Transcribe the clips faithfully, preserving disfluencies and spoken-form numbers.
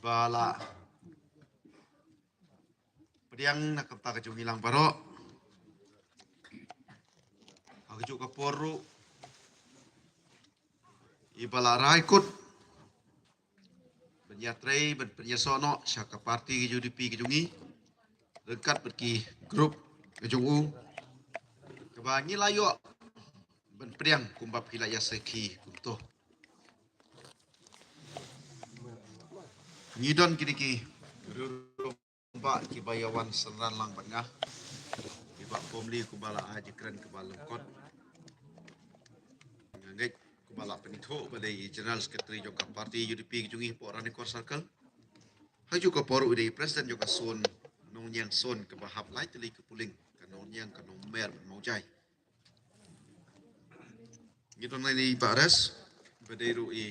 ba la pdiang na ka bynta ka jong ngi lang baroh. Ha kajuh ka por ruh i ba la rai kut ban ïatrei ban pynïasoh noh sha ka parti ka U D P ka jong ngi ryngkat bad ki group ka jong u kaba ngi la ïoh ban pdiang kumba phi la ïa sakhi kumto. Ngi don kine ki riewrangbah kiba ïa wan synran lang bad nga. Kiba formally kumba la ai jingkren kaba lyngkot. Nga ngeit kumba la pynithuh ba dei i General Secretary jong ka parti U D P ka jong ngi hapoh Ranikor Circle. Ha kajuh ka por ruh i dei i President jong ka Sohn Nongniang Sohn kaba hap lai tylli ka pulling, ka Nongniang, ka Nongmer bad Mawjai. Ngi don nangne i Bah Res ba dei ruh i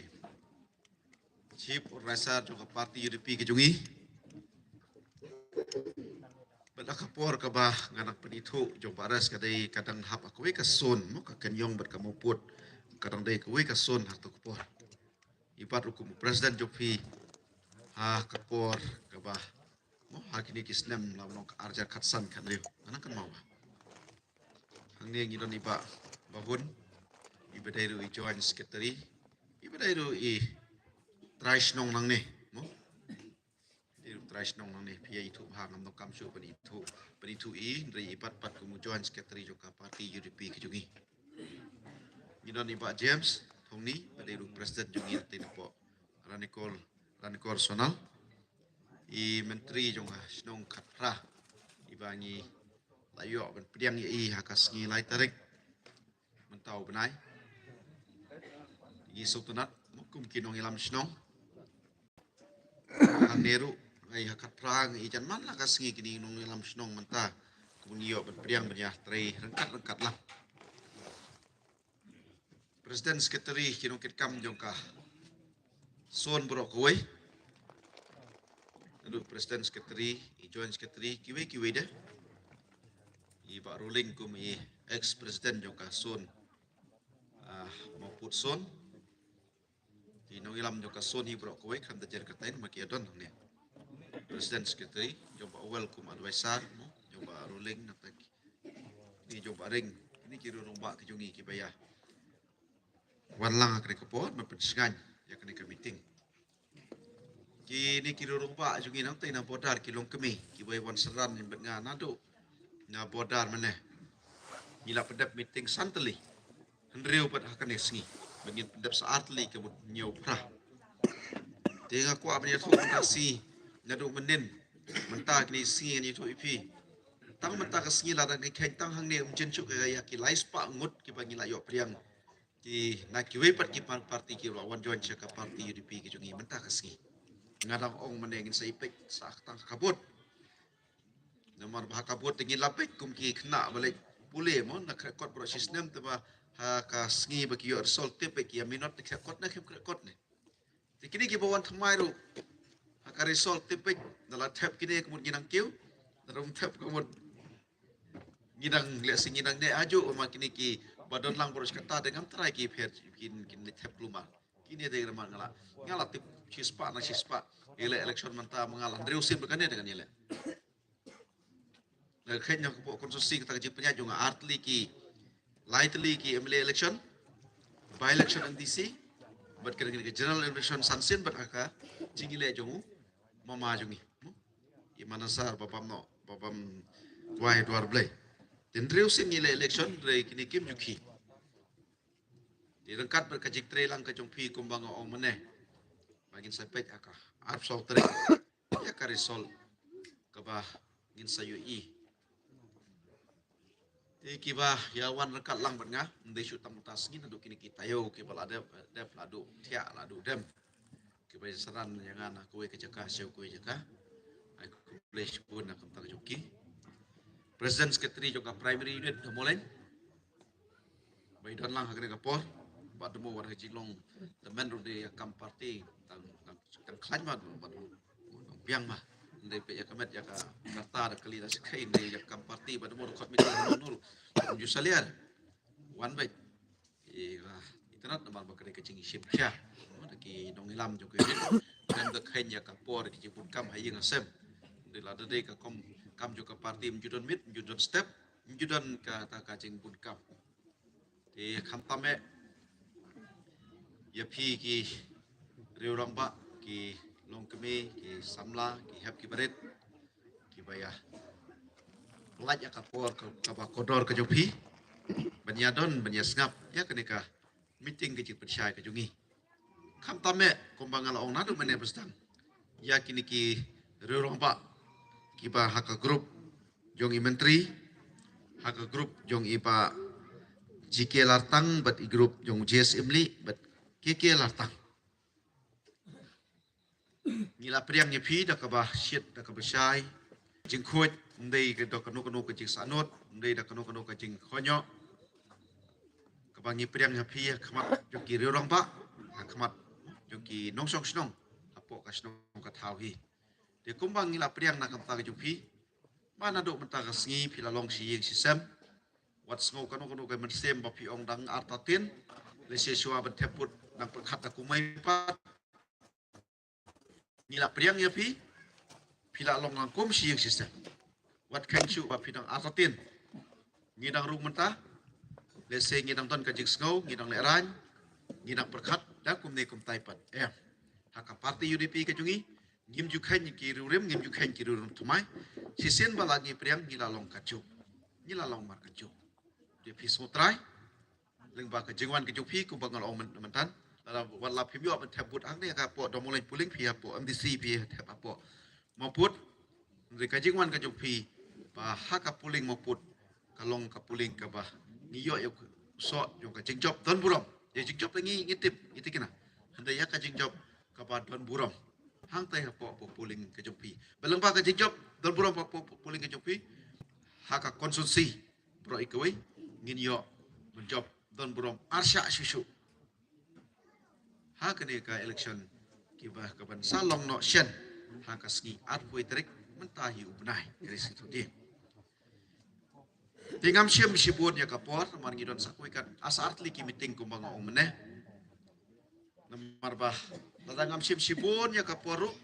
Chief Organizer jong ka parti U D P ka jong ngi. Bad ha ka por kaba nga dang pynithuh jong Bah Res ka dei ka dang hap ha kawei ka Sohn mo, ka Kynïong bad ka Mawpud ka dang dei kawei ka Sohn ha kato ka por. I bat ruh kum u President jong phi ha ka por kaba mo, ha kine ki snem la long ka arhajar khatsan khathynriew. Nga nang kynmaw ba hangne ngi don i Bah Bahun, i ba dei ruh i Joint Secretary, i ba dei ruh i trai shnong nangne mo. Dei ruh trai shnong nangne, phi ïa ithuh bha, ngam donkam shuh ban ithuh, ban ithuh i, hynrei i bat pat kum u Joint Secretary jong ka parti U D P ka jong ngi. Ngi don i Bah James Thongni ba dei ruh President jong ngi napoh Ranikor, Ranikor Zonal. I Myntri jong ka shnong Khatphra i ba ngi la ïoh ban pdiang ïa i ha ka sngi lai tarik mynta u bnai. Ngi sngewtynnat mo kum ki nongïalam shnong. Hangne ruh ngi ha Khatphra ngi jan man la ka sngi kine nongïalam shnong mynta kum ngi ïoh ban pdiang ban ïatrei ryngkat ryngkat lang. President Secretary ki nongkitkam jong ka Sohn baroh kawei. Naduh President Secretary, i Joint Secretary, kiwei kiwei de. I Bah Ruling kum i ex President jong ka Sohn, ah, Mawpud Sohn. Ki nongïalam jong ka Sohn hi baroh kawei, khamtam jer katai ma ki ïa don hangne. President Secretary, jong Bah Owel kum advisor mo, jong Bah Ruling nangta ki, ni jong Bah Ring, kine ki riewrangbah ki jong ngi kiba ïa wan lang ha kane ka por ban pynshngaiñ ïa kane ka meeting. Kine ki riewrangbah jong ngi nangta na border ki longkmie kiba ïa wan synran bad nga naduh na border mynne. Ngi la pyndep meeting san tylli, hynriew pat ha kane ka sngi, bad ngin pyndep sa ar tylli ka mut hynñiew phra. Te nga kwah ban ïathuh mynta shi, naduh mynnin mynta kine ki sngi ngan ïathuh ïa phi. Tang mynta ka sngi lada ngi kheiñ tang hangne um jin shuh ïa ki lai spah ngut kiba ngi la ïoh pdiang. Ki na kiwei pat ki par-, parti kiba wan join sha ka parti U D P ki jong ngi mynta ka sngi. Nga dang ong mynne ngin sa ïa peit sa tang ha ka booth. Namar ba ha ka booth te ngin la peit kum ki khynnah ba leit pule mo, na khreh kot baroh shi snem, te ba ha ka sngi ba ki ïoh result te peit ki ïa minot te khreh kot ne kim khreh kot ne. Te kine kiba wan thymmai ruh ha ka result te peit, da la thep kine ka mut ngi nang kiew, da rum thep ka mut ngi nang leh shi ngi nang ne ajuh ma kine kiba don lang baroh shi katta da ngam trai ki pher kin, kin leh thep kulmar. Kine de nga la, nga la tip shi spah na shi spah. Ïaleh election mynta ma nga la hynriew sien ba kane da ngan ïaleh. Nga kheiñ na ka pok constituency kata ka jingpynïaid jong nga ar tylli ki, lai tylli ki M L A election, by election M D C, bad ka, ka general election san sien bad ka jingïaleh jong u mama jong ngi. I Manasar Babam no, Babam Kwai Dwar Blei. Te hynriew sien ngi leh election, hynrei kine kim ju khie. Te ryngkat bad ka jingtrei lang ka jong phi kumba nga ong mynne, ba ngin sa peit ha ka arphew saw tarik ïa ka result kaba ngin sa ïohi. Te kiba ïa wan ryngkat lang bad nga, ym dei shuh tang mynta sngi, naduh kine ki taïew kiba la dep, dep la duh thiah la duh dem. Kiba ïa synran ïa nga na kawei ka jaka sha kawei jaka. Ai khublei shibun na ka bynta ka jong ki. President Secretary jong ka Primary Unit Dhamoleng. Ba i don lang ha kane ka por. Ba dei mo wat ha jinglong tymmen ruh dei ïa kam party tang, tang, tang khlaiñ ma ba dei mo biang ma. Dei peit ïa ka met ïa ka karta da kali da shakri dei ïa kam party ba dei mo da kot meeting no no. Ju salia. Wan beit. I, ah, itynnad namar ba ka dei ka jingshim khia. Mo da ki nongïalam jong ka unit. Kan da khein ïa ka por ki jingbun kam ha ïing ha sem. Dei la da dei ka kom kam jong ka party, ym ju don miet, ym ju don step, ym ju don kata ka jingbun kam. Te khamtam eh ïa phi ki riew rangbah, ki longkmie, ki samla, ki hep ki barit, kiba ïa lait ïa ka por ka, kaba kordor ka jong phi ban ïa don, ban ïa sngap ïa kane ka meeting ka jingpynshai ka jong ngi. Khamtam eh kumba nga la ong naduh mynne ba sdang, ïa kine ki riew rangbah kiba ha ka group jong i Myntri, ha ka group jong i Bah G K Lartang bad i group jong J S Imli bad K K Lartang. Ngi la pdiang ïa phi da kaba shit, da kaba shai. Jingkhuid, ym dei da kano kano ka jingsahnud, ym dei da kano kano ka jingkhonyo. Kaba ngi pdiang ïa phi ha khmat jong ki riew rangbah, ha khmat jong ki nongshong shnong hapoh ka shnong ka thaw hi. Te kumba ngi la pdiang na ka bynta ka jong phi, ba naduh mynta ka sngi phi la long shi ïing shi sem. Wat sngew kano kano ka mynsiem ba phi ong dang artatien, lehse shuwa ban thep vote dang pyrkhat da kumne pat. Ngi la pdiang ïa phi, phi la long lang kum shi ïing shi sem. Wat kheiñ shuh ba phi dang artatien. Ngi dang rung mynta, lehse ngi dang don ka jingsngew, ngi dang lehraiñ, ngi dang pyrkhat da kumne kumtai pat. Em, ha ka party U D P ka jong ngi, ngim ju kheiñ ki riew rim, ngim ju kheiñ ki riew rim thymmai. Shisien ba la ngi pdiang, ngi la long katjuh, ngi la long markatjuh. Te phi sngewtrai lyngba ka jingwan ka jong phi kumba nga la ong myn-, mynta. Lada wat la phim ïoh ban thep vote hangne hapoh Domoleiñ polling, phi hapoh M D C, phi thep hapoh Mawpud. Hynrei ka jingwan ka jong phi ba ha ka polling Mawpud ka long ka polling kaba ngi ïoh ïa u soh jong ka jingjop don burom. Ïa jingjop la ngi, ngi tip, ngi thikna. Hynrei ïa ka jingjop kaba don burom hangtai hapoh, hapoh polling ka jong phi. Ba lyngba ka jingjop don burom hapoh, hapoh polling ka jong phi, ha ka constituency baroh kawei ngin ïoh ban jop don burom arshah shuh shuh ha kane ka election kiba, kaban sa long noh shen ha ka sngi arphew tarik mynta hi u bnai, ka ri sngi Thohdieng. Te ngam shim shibun ïa ka por namar ngi don sa kawei ka ar tylli ki meeting kumba nga ong mynne. Namar ba lada ngam shim shibun ïa ka por ruh,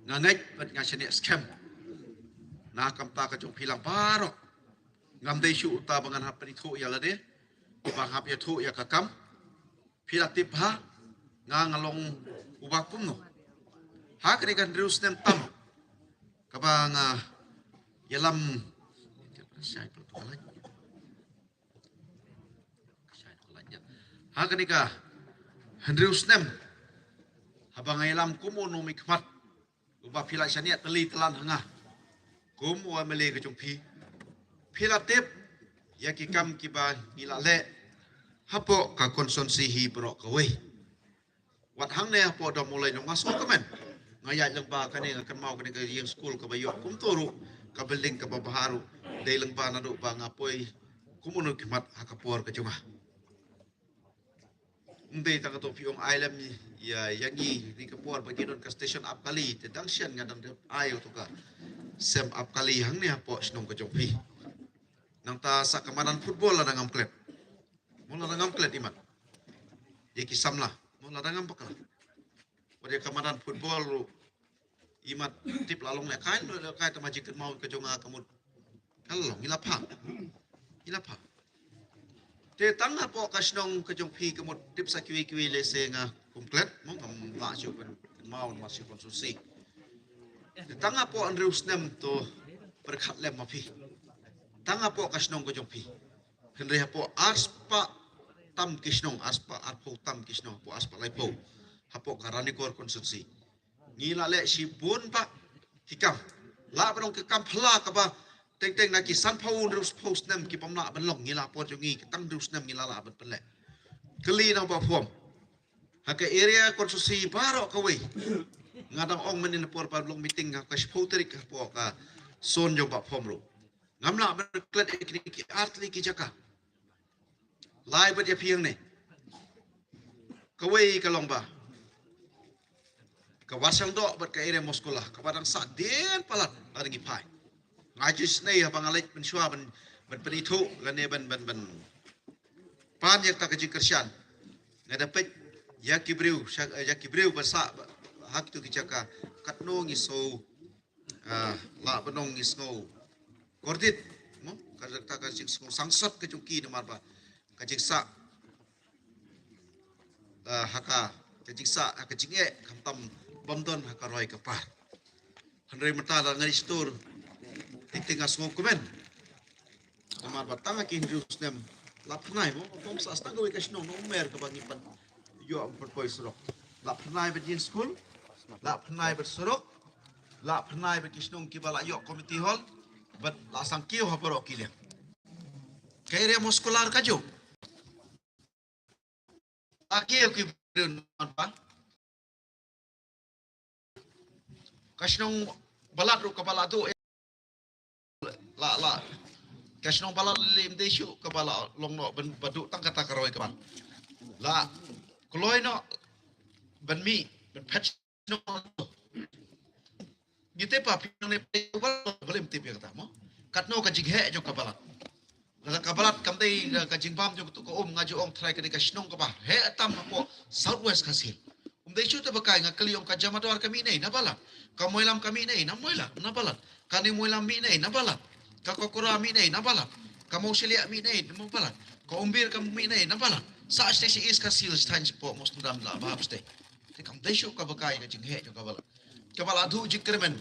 nga ngeit bad nga shaniah skhem na ka bynta ka jong phi lang baroh. Ngam dei shuh uta ba ngan hap pynithuh ïa lade, ba hap ïathuh ïa ka kam. Phi la tip ha nga, nga long uba kumno ha kane ka hynriew snem tam kaba nga ïalam. Ha kane ka hynriew snem haba nga ïalam kum u nongmihkhmat uba phi la shaniah tylli tyllan ha nga kum u M L A ka jong phi, phi la tip ïa ki kam kiba ngi la leh hapoh ka constituency hi baroh kawei. Wat hangne hapoh Domoleiñ long, nga sngewkmen. Nga ïaid lyngba kane, nga kynmaw kane ka ïing skul kaba ïoh kumto ruh ka building kaba bha ruh. Dei lyngba naduh ba nga poi kum u nongmihkhmat ha ka por ka jong nga. Ym dei tang kato phi ong ai lem ïa, ïa ngi, ri ka por ba ngi don ka station ap kali, te dang shen nga dang ai uto ka sem ap kali hangne hapoh shnong ka jong phi. Nangta sa ka madan football lada ngam klet. Mo lada ngam klet imat ïa ki samla, mo lada ngam bakla. Wat ïa ka madan football ruh imat tip la long lehkai, long lehkai, tang ma jingkynmaw ka jong nga ka mut ka long, ngi la phah, ngi la phah. Te tang hapoh ka shnong ka jong phi ka mut tip sa kiwei kiwei lehse nga kum klet, mo ngam lah shuh ban kynmaw namar shi constituency. Te tang hapoh hynriew snem to pyrkhat lem ma phi. Tang hapoh ka shnong ka jong phi. Hynrei hapoh arspah tam ki shnong, arspah arphew tam ki shnong, hapoh arspah laiphew, hapoh ka Ranikor constituency ngi la leh shibun bah ki kam. Lah ba dang ki kam phylla kaba teng teng na ki sanphew hynriewphew snem ki bym lah ban long, ngi la por jong ngi ki tang hynriew snem ngi la lah ban pynleh. Kylli na u Bah Phom. Ha ka area constituency baroh kawei. Nga dang ong mynne na por ba long meeting ha ka shiphew tarik hapoh ka zone jong u Bah Phom ruh. Ngam lah ban klet ïa kine ki ar tylli ki jaka. Lai bad ïa phi hangne. Kawei ka long ba ka Warshang Doh bad ka area Moskulla kaba dang sah dien palat la dang ïa phai. Nga ju snei haba nga leit mynshuwa ban, ban pynithuh lane ban, ban, ban pan ïa kata ka jingkyrshan. Nga da peit ïa ki briew, sha, ïa ki briew ba sah ha kito ki jaka, katno ngi sngew, ah, lah ban ong ngi sngew kordit, mo, ka, ka, ka jingsngew sangsot ka jong ki namar ba ka jingsah, ah, ha ka, ka jingsah ha ka jingeh, khamtam bym don ha ka roi ka par. Hynrei mynta la ngi stur, teng teng nga sngewkmen. Namar ba tang ha ki hynriew snem la pynai mo, bym sah tang kawei ka shnong na Umer kaba ngi pan ïoh ban poi surok. La pynai bad ïing skul, la pynai bad surok, la pynai bad ki shnong kiba la ïoh community hall, bad la sangkiew ha baroh ki liang. Ka area Mawskolar ka jong. Aki ki briew namar ba ka shnong Balat ruh kaba la duh, la, la, ka shnong Balat lei ym dei shuh kaba la long noh ban ba duh tang kata ka roi ka par. La kloi noh ban mih ban phet. Ngi tip ba phi nang ne phi ba lem tip ïa kata mo. Katno ka jingheh jong ka Balat. Lada ka Balat kam dei ka jingbam jong katu ka um, nga ju ong trai ka dei ka shnong kaba heh tam hapoh South West Khasi Hills. Um dei shuh te ba kai, nga kylli ong ka Jamadwar ka mih ne na Balat. Ka Moilam ka mih ne na Moilam, na Balat. Ka New Moilam mih ne na Balat. Ka Kokora mih ne na Balat. Ka Mawshiliah mih ne na Balat. Ka Umbir ka mih ne na Balat. Sa shisha East Khasi Hills tang hapoh Mawsynram la ba hap shisha. Te kam dei shuh kaba kai ka jingheh jong ka Balat. Kaba la duh jingkyrmen.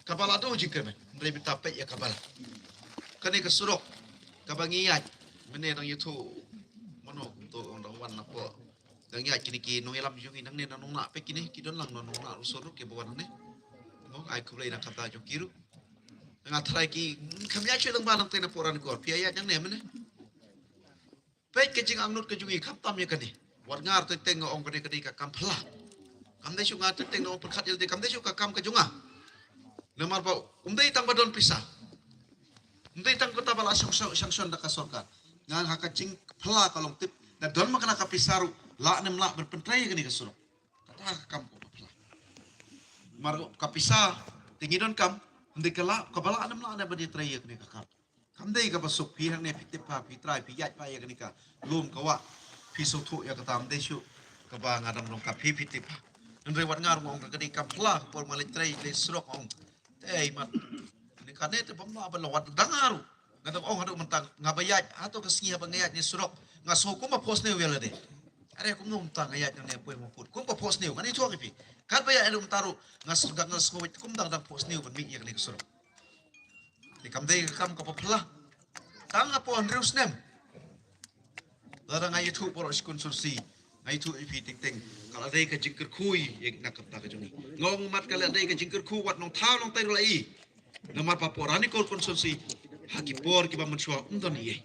Kaba la duh jingkyrmen. Hynrei mynta peit ïa ka Balat. Kane ka surok kaba ngi ïaid mynne dang ïathuh mano to ong dang wan na pdeng ïaid kine ki nongïalam jong ngi nangne na Nongnah, peit kine ki don lang na Nongnah ruh sur ruh kiba wan hangne. Mo, ai khublei na ka bynta jong ki ruh. Nga tharai ki kham ïaid shuh lang ba nangtei na pdeng Ranikor, phi ïaid nangne mynne. Peit ka jingangnud ka jong ngi khamtam ïa kane. Wat nga teng teng nga ong kane ka dei ka kam phylla. Kam dei shuh nga teng teng nga ong pyrkhat ïa lade, kam dei shuh ka kam ka jong nga. Namar ba um dei tang ba don pisa. Um dei tang kata ba la sanction, sanction da ka sorkar. Nga ha ka jingphylla ka long tip. Da don ma kane ka pisa ruh la ne em lah ban pyntrei ïa kane ka surok. Kata ka kam kaba phylla. Namar ka pisa te ngi donkam, um dei ka la, kaba la ne em lah ne ban ïatrei ïa kane ka kam. Kam dei kaba suk, phi hangne phi tip bha, phi trai, phi ïaid bha ïa kane ka lum ka wah, phi sngewthuh ïa kata, ym dei shuh kaba nga dang long ka phi, phi tip bha. Hynrei wat nga ruh nga ong ka dei kam phylla, ka por ma leit trei leit surok nga ong. Te i mat. Kane kane te bym lah ban long, wat dang nga ruh. Nga dang ong haduh mynta nga ba ïaid, hato ka sngi haba nga ïaid ne surok, nga sngew kumba phohsniew ïa lade. Are kumno mynta nga ïaid nangne poi Mawpud, kumba phohsniew, ngan ïathuh ïa phi. Katba ïaid haduh mynta ruh nga sngew, nga sngew kumba dang, dang phohsniew ban mih ïa kane ka surok. Te kam dei ka kam kaba phylla. Tang hapoh hynriew snem. Lada nga ïathuh baroh shi constituency, nga ïathuh ïa phi teng teng, ka la dei ka jingkyrkhu ïa na ka bynta ka jong ngi. Nga ong mat ka la dei ka jingkyrkhu, wat nongthaw nongtei ruh la i. Namar ba hapoh Ranikor constituency ha ki por kiba mynshuwa um don ei ei.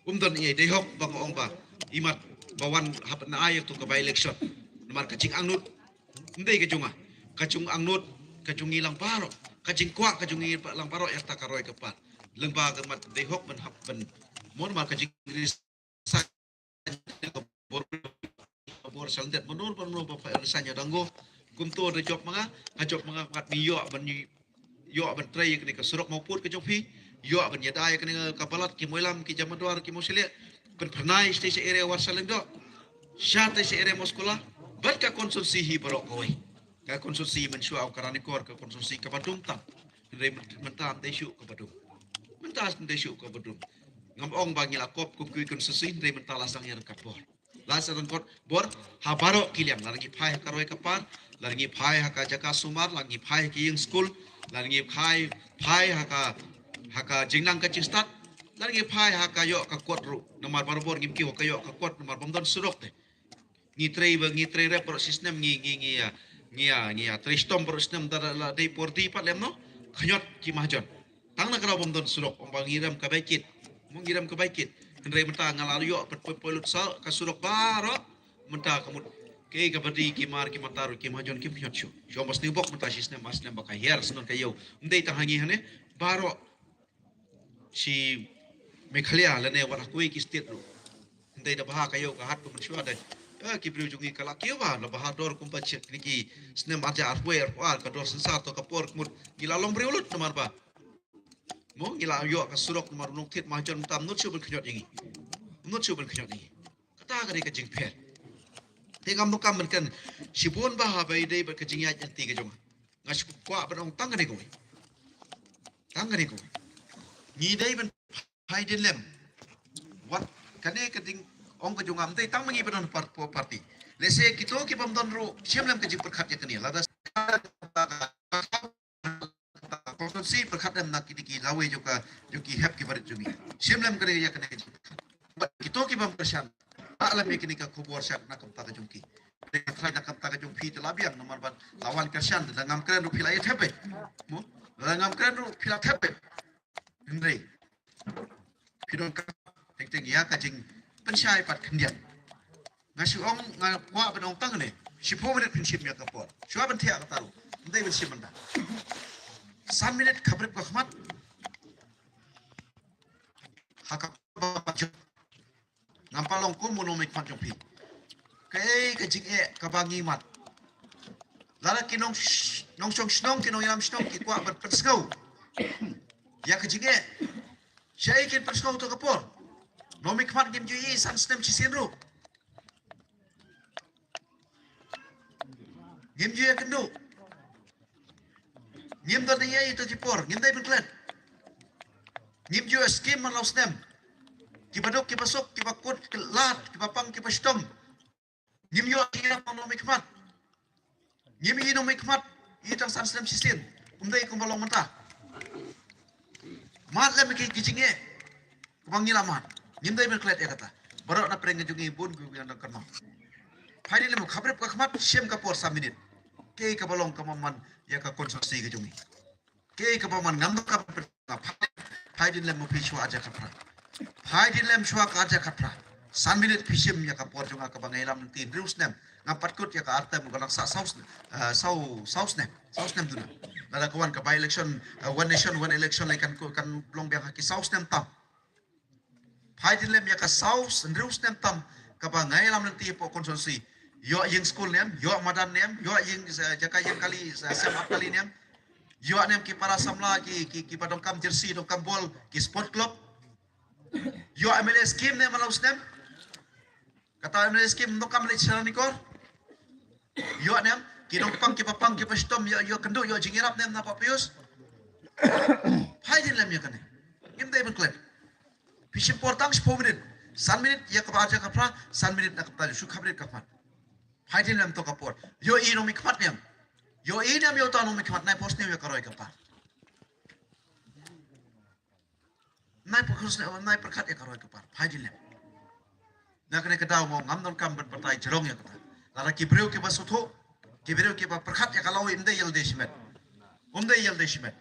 Um don ei ei, dei hok ba nga ong ba i mat ba wan hap ban ai ïa katu ka by election. Namar ka jingangnud ym dei ka jong nga, ka jingangnud ka jong ngi lang baroh, ka jingkwah ka jong ngi lang baroh ïa kata ka roi ka par. Lyngba ka mat dei hok ban hap ban mon ma ka jingri sa ka bor, ka bor sa lyndet, mano mano ba pha ïa sa ïa dang go. Kumto da jop ma nga, ha jop ma nga kat ngi ïoh ban ïoh ban trei ïa kane ka surok Mawpud ka jong phi, ïoh ban ïada ïa kane ka Balat, ki Moilam, ki Jamadwar, ki Mawshiliah, pynphyrnai shatei sha area Warsalyngdoh, shatei sha area Mawskolar, bad ka constituency hi baroh kawei. Ka constituency mynshuwa ka Ranikor, ka constituency kaba dum tam. Hynrei myn-, mynta ym dei shuh kaba dum. Mynta ym dei shuh kaba dum. Ngam ong ba ngi la kop kum ki constituency, hynrei mynta la sdang ïa ryngkat bor. La sdang ryngkat bor ha baroh ki liang, lada ngi phai ha ka roi ka par, lada ngi phai ha ka jaka sumar, lada ngi phai ha ka ïing skul, lada ngi phai, phai ha ka, ha ka jingnang ka jingstad, lada ngi phai ha ka ïoh ka kot ruh. Namar barabor ngim kiew ha ka ïoh ka kot namar bym don surok te. Ngi trei ba, ngi trei rep baroh shi snem, ngi, ngi, ngi ïa, ngi ïa, ngi ïa trei shitom baroh shi snem, da la dei por die pat lem noh, khñiot ki mahajon. Tang na ka daw bym don surok, ong ba ngi rem ka bai kit. Mo ngi rem ka bai kit. Hynrei mynta nga la ïoh pat poi, poi lut sa ka surok baroh. Mynta ka mut kiei kaba die, ki mar ki matar, ki mahajon kim khñiot shuh. Shuh ba sniew bok mynta shi snem, ar snem ba ka hiar snem ka ïew. Ym dei tang ha ngi hangne, baroh shi Meghalaya lane wat ha kiwei ki state ruh. Ym dei da bha ka ïew ka hat ba mynshuwa da. Ïa ki briew jong ngi ka la kiew bha, la bha dor kumba shet kine ki snem ar hajar arphew, arphew ar, ka dor synsar to ka por ka mut ngi la long briew lut namar ba, mo, ngi la ïoh ka surok namar u nongthied mahajon mynta ym nud shuh ban khñiot ïa ngi. Ym nud shuh ban khñiot ïa ngi. Kata ka dei ka jingpher. Te ngam donkam ban kren shibun bha haba ïadei bad ka jingïaid lynti ka jong nga. Nga shu kwah ban ong tang kane kawei. Tang kane kawei. Ngi dei ban phai dien lem. Wat kane ka ding ong ka jong nga, ym dei tang ma ngi ba don par-, party. Lehse kito ki bym don ruh, shim lem ka jingpyrkhat ïa kane. Lada constituency pyrkhat lem na kine ki lawei jong ka, jong ki hep ki barit jong ngi. Shim lem kane ïa kane ka jingpyrkhat. Bad kito ki bym kyrshan, rah lem ïa kine ka khubor sha na ka bynta ka jong ki. Te ka trai na ka bynta ka jong phi te la biang namar ba la wan kyrshan, lada ngam kren ruh phi la ïa thep beit. Mo? Lada ngam kren ruh phi la thep beit. Hynrei phi donkam teng teng ïa ka jingpynshai pat khyndiat. Nga shu ong, nga kwah ban ong tang ne. Shiphew minit phin shim ïa ka por. Shuwa ban thiah kata ruh, ym dei ban shim mynta. San minit khabrip ka khmat. Ha ka ba jong. Ngam pat long kum u nongmihkhmat jong phi. Kaei ka jingeh kaba ngi mad? Lada ki nong sh-, nongshong shnong, ki nongïalam shnong ki kwah ban pynsngew ïa ka jingeh, shaei kin pynsngew to ka por? Nongmihkhmat ngim ju ïohi san snem shisien ruh. Ngim ju ïakynduh. Ngim don ïa ito ki por, ngim dei ban klet. Ngim ju ïa skim man la u snem. Kiba duk, kiba suk, kiba kut, ki lad, kiba pang, kiba shitom. Ngim ïoh ïa nongmihkhmat. Ngim ïoh nongmihkhmat ïa tang san snem shisien. Ym dei kumba long mynta. Mad lem ki, ki jingeh. Kaba ngi la mad. Ngim dei ban klet ïa kata. Baroh na pyrshah ka jong ngi bun ki nongkynmaw. Phai dien lem, khabrip ka khmat, shim ka por san minit. Kaei kaba long ka mamon ïa ka constituency ka jong ngi. Kaei kaba man, ngam donkam ban pynshai. Phai dien lem ma phi shuwa arhajar khatphra. Phai dien lem shuwa ka arhajar khatphra. San minit phi shim ïa ka por jong nga kaba nga ïalam lynti hynriew snem. Ngam pat kut ïa ka ar term, ka dang sa saw snem, eh, saw, saw snem. Saw snem duna. Lada ka wan ka by election, eh, one nation, one election, lei kan ku-, kan long biang ha ki saw snem tam. Phai dien lem ïa ka saw, hynriew snem tam kaba nga ïalam lynti hapoh constituency. Ïoh ïing skul ne em, ïoh madan ne em, ïoh ïing, eh, jaka ïing kali, eh, sem ap kali ne em. Ïoh ne em ki para samla, ki, ki, kiba donkam jersey, donkam bol, ki sport club. Ïoh M L A scheme ne em ha la u snem? Kata M L A scheme donkam leit sha Ranikor. Ïoh ne em, ki nongpang, kiba pang, kiba shitom, ïoh, ïoh kynduh, ïoh jingïarap ne em na Bah Pius? Phai dien lem ïa kane. Ngim dei ban klet. Phi shim por tang shiphew minit. San minit ïa kaba arhajar khatphra, san minit na ka bynta jong shu khabrip ka khmat. Phai dien lem to ka por. Ïohi nongmihkhmat ne em? Ïohi ne em ïa uta u nongmihkhmat? Nai phew snem ïa ka roi ka par. Nai pyrkhat, nai pyrkhat ïa ka roi ka par. Phai dien lem. Na kane ka daw mo ngam donkam ban batai jrong ïa kata. Lada ki briew kiba sngewthuh, ki briew kiba pyrkhat ïa ka lawei, ym dei ïalade shimet. Ym dei ïalade shimet.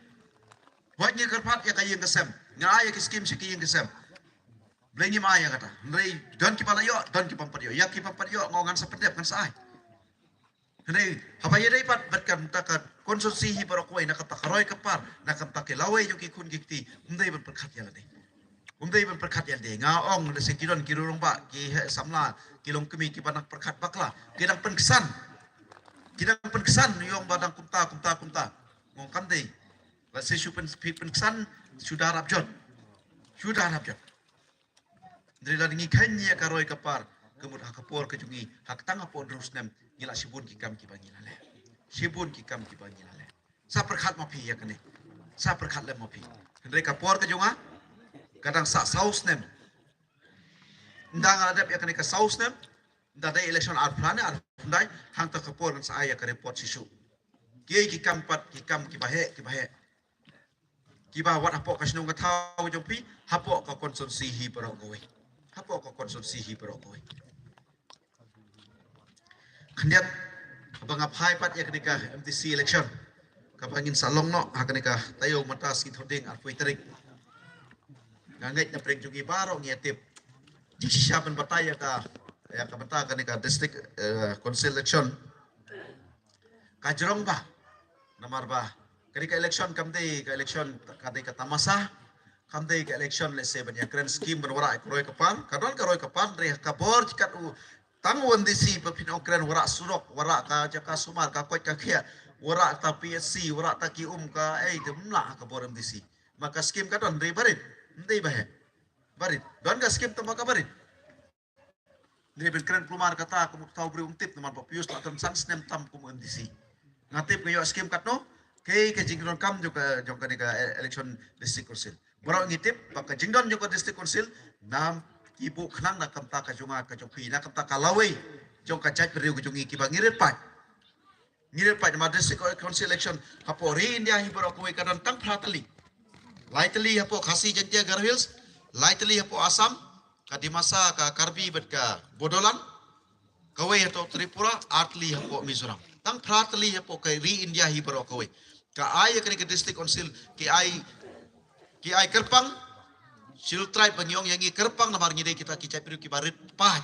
Wat ngi kyrpad ïa ka ïing ka sem. Nga ai ïa ki scheme sha ki ïing ki sem. Balei ngim ai ïa kata? Hynrei don kiba la ïoh, don kiba ym pat ïoh. Ïa kiba ym pat ïoh nga ong ngan sa pyndep, ngan sa ai. Hynrei haba ïadei pat bad kata ka constituency hi baroh kawei, na kata ka roi ka par, na kata ki lawei jong ki khun ki kti, ym dei ban pyrkhat ïalade. Ym dei ban pyrkhat ïalade. Nga ong lehse ki don ki rangbah, ki heh samla, ki longkmie kiba nang pyrkhat bakla, ki nang pynksan. Ki nang pynksan, ïa ong ba dang kumta, kumta, kumta. Nga ong kam dei. Lehse shu pyn-, pyn-, pynksan, shu da rap jot. Shu da rap jot. Hynrei lada ngi kheiñ ïa ka roi ka par, ka mut ha ka por ka jong ngi, ha ka tang hapoh hynriew snem, ngi la shibun ki kam kiba ngi la leh. Shibun ki kam kiba ngi la leh. Sa pyrkhat ma phi ïa kane. Sa pyrkhat lem ma phi. Hynrei ka por ka jong nga ka dang sah saw snem. Ynda nga la dep ïa kane ka saw snem, ynda dei election arphew phra ne arphew khyndai, hangta ka por ngan sa ai ïa ka report shisha. Kiei ki kam pat, ki kam kiba heh, kiba heh. Kiba wat hapoh ka shnong ka thaw jong phi, hapoh ka constituency hi baroh kawei. Hapoh ka constituency hi baroh kawei. Khyndiat, haba nga phai pat ïa kane ka M D C election, kaba ngin sa long noh ha kane ka taïew mynta sngi Thohdieng arphew tarik. Nga ngeit na pdeng jong ngi baroh ngi ïa tip. Jingshisha ban batai ïa ka, ïa ka bynta kane ka district, eh, council election. Ka jrong bha. Namar ba kane ka election kam dei ka election, ka dei ka tamasa. Kam dei ka election lehse ban ïa kren scheme ban wanrah ïa ka roi ka par. Ka don ka roi ka par, hynrei ka bor jingkat u tang u M D C ba phin ong kren wanrah surok, wanrah ka jaka sumar, ka koit ka khiah, wanrah ta P H C, wanrah ta ki um, ka ei te ym lah ha ka bor M D C. Ma ka scheme ka don, hynrei barit. Ym dei ba heh. Barit. Don ka scheme tang ba ka barit. Ngi ban kren kulmar kata ka mut thaw briew um tip namar ba Pius la don san snem tam kum MDC. Nga tip nga ïoh skim katno, kei ka jingdonkam jong ka, jong kane ka election district council. Baroh ngi tip ba ka jingdon jong ka district council nam ki buh khnang na ka bynta ka jong nga ka jong phi, na ka bynta ka lawei jong ka jaitbynriew ka jong ngi kiba ngi rit paid. Ngi rit paid namar district council election hapoh ri India hi baroh kawei ka don tang phra tylli. Lai tylli hapoh Khasi Jaintia Garo Hills, lai tylli hapoh Assam, ka Dimasa, ka Karbi bad ka Bodoland, kawei hapoh Tripura, ar tylli hapoh Mizoram. Tang phra tylli hapoh ka ri India hi baroh kawei. Ka ai ïa kane ka district council, ki ai, ki ai kyrpang, Scheduled Tribe ba ngi ong ïa ngi kyrpang namar ngi dei kita ki jaitbynriew kiba rit paid.